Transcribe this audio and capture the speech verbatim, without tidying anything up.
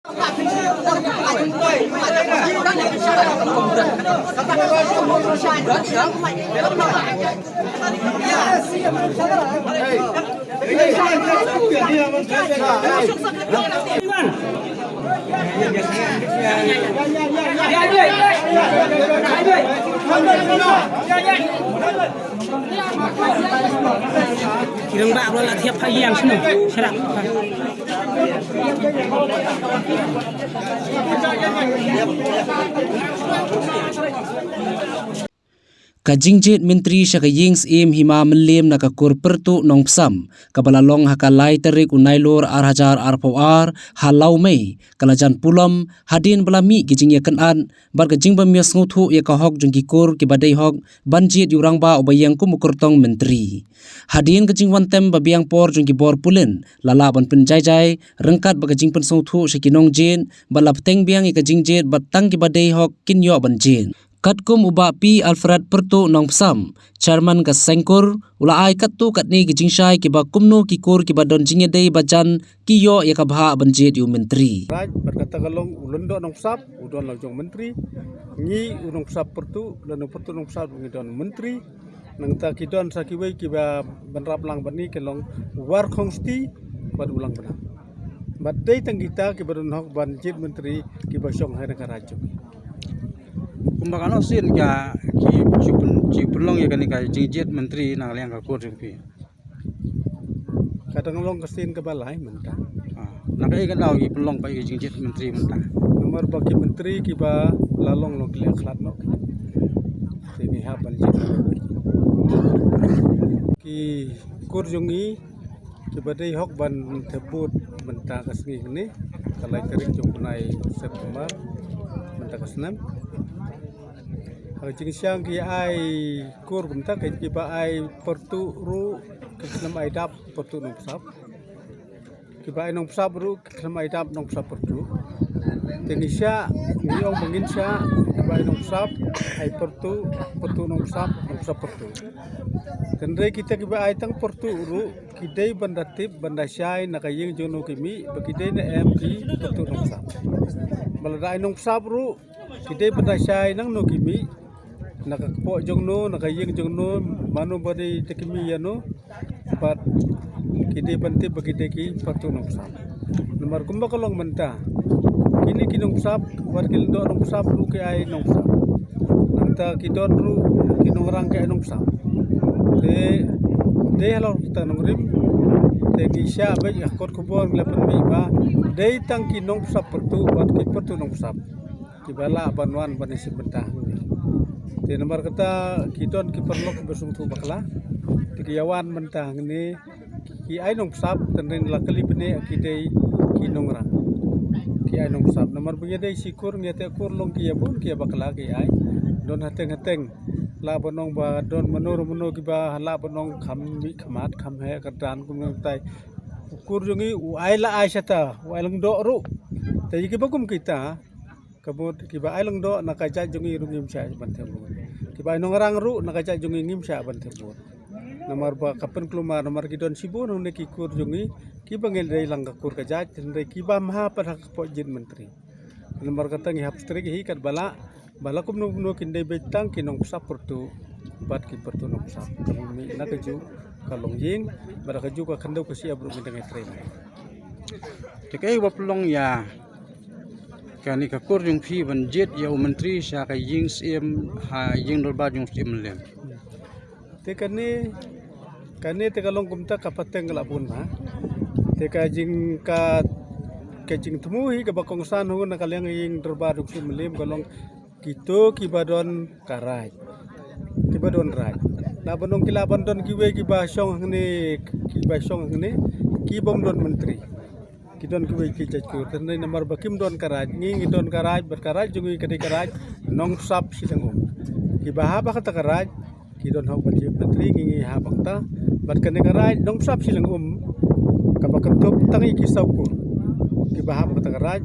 Ki rangbah ruh la thiap pha ïang shano. Sharap. Ka jingjied myntri sha ka ïing syiem Hima Mylliem na ka kur Pyrtuh Nongpsap, kaba la long ha ka lai tarik u Nailur ar hajar arphew ar, ha Lawmei, ka la jan pulom hadien ba la mih ki jingïakynad bad ka jingbym ïasngewthuh ïa ka hok jong ki kur kiba dei hok ban jied ïa u rangbah uba ïeng kum u kyrtong myntri. Hadien ka jingwan tem ba biang por jong ki bor pulit, la lah ban pynjaijai ryngkat bad ka jingpynsngewthuh sha ki nongjied bad la bteng biang ïa ka jingjied bad tang kiba dei hok kin ïoh ban jied. Katkum u Bah P Alfred Pyrtuh Nongpsap, Chairman ka seng kur, u la ai katto katne ki jingshai kiba kumno ki kur kiba don jingïadei bajan ki ïoh ïa ka bhah ban jied ïa u myntri. Right, bad kata ka long u Lyngdoh Nongpsap u don la u jong myntri, ngi u Nongpsap Pyrtuh, lane u Pyrtuh Nongpsap ngi don myntri. Nangta ki don sa kiwei kiba bynrap lang bad ngi ki long u War Khongsti bad u Langbnam. Bad dei tang kita kiba don hok ban jied myntri kiba shong ha ka raij jong ngi. Kumba kano sien ka ki ju pyn-, ju pynlong ïa kane ka jingjied myntri na ka liang ka kur jong phi? Ka dang long ka sien kaba lai mynta. Ah, na kaei ka daw ki pynlong pat ïa ka jingjied myntri mynta? Namar ba ki myntri kiba la long long ki la khlad noh. Te ngi hap ban jied. Ki kur jong ngi kiba dei hok ban thep vote mynta ka sngi hangne, ka lai tarik jong u bnai September mynta ka snem. Ha ka jingshisha ki ai kur kumta, kiba ai Pyrtuh ruh ki khlem ai dap Pyrtuh Nongpsap. Kiba ai Nongpsap ruh ki khlem ai dap Nongpsap Pyrtuh. Te ngi shah, ngi ong ba ngin shah, kiba ai Nongpsap ai Pyrtuh, Pyrtuh Nongpsap, Nongpsap Pyrtuh. Hynrei kita kiba ai tang Pyrtuh ruh ki dei ban da tip, ban da shai na ka ïing jong no ki mih, ba ki dei ne em ki Pyrtuh Nongpsap. Ba lada ai Nongpsap ruh ki dei ban da shai nangno ki mih, na ka kpoh jong no, na ka ïing jong no, mano ba dei te ki mih ïa no, bad ki dei ban tip ba ki dei ki Pyrtuh Nongpsap. Namar kumba ka long mynta, kine ki Nongpsap, wat ki Lyngdoh Nongpsap ruh ki ai Nongpsap. Nangta ki don ruh ki Nongrang ki ai Nongpsap. Te dei halor kata nongrim, te ngi shah beit ha kot khubor ngi la pynmih ba dei tang ki Nongpsap Pyrtuh bad ki Pyrtuh Nongpsap kiba lah ban wan ban ïashim bynta hangne. Te namar kata ki don ki paralok kiba sngewthuh bakla, te ki ïa wan bynta hangne, ki ai Nongpsap, tang dei la kali bniah ki dei ki Nongrang. Ki ai Nongpsap. Namar ba ngi dei shi kur, ngi ïa teh kur long ki ïa bun ki ïa bakla ki ai. Don hateng hateng. Lah ban ong ba don mano mano kiba lah ban ong kham mih khmat, kham heh kyrdan kumno tai. U kur jong ngi u ai la ai shata, u ai Lyngdoh ruh. Te ïa kiba kum kita, ka mut kiba ai Lyngdoh na ka jait jong ngi ruh ngim shah ban thep vote. Kiba ai Nongrang ruh na ka jait jong ngi ngim shah ban thep vote. Namar ba ka pynkulmar, namar ki don shibun hangne ki kur jong ngi kiba ngi dei lang ka kur ka jait, hynrei kiba mha pat ha ka kpoh jied myntri. Namar kata ngi hap strict hi katba lah, ba la kumno kumno kin dei beit tang ki Nongpsap Pyrtuh bad ki Pyrtuh Nongpsap. Ka mih na kajuh ka longïing, bad ka juh ka khyndew ka shyiap ruh ngi dang ïatrei. Te kaei ba pynlong ïa kane ka kur jong phi ban jied ïa u myntri sha ka ïing syiem, ha ïing dorbar jong u syiem Mylliem? Te kane, kane te ka long kumta, ka pateng ka la bun ba. Te ka jing ka, ka jingthmu hi kaba kongsan ho na ka liang ïing dorbar jong u syiem Mylliem ka long kito kiba don ka raij. Kiba don raij. Lah ban ong ki lah ban don kiwei kiba shong hangne, kiba shong hangne, kibym don myntri. Ki don kiwei ki jait kur. Te namar ba kim don ka raij, ngi ngi don ka raij, bad ka raij jong ngi ka dei ka raij Nongpsap Shillong Um. Kiba hap ha kata ka raij ki don hok ban jied myntri, ngi ngi hap ha kata. Bad kane ka raij Nongpsap Shillong Um, kaba kynthup tang ïa ki saw kur kiba hap ha kata ka raij,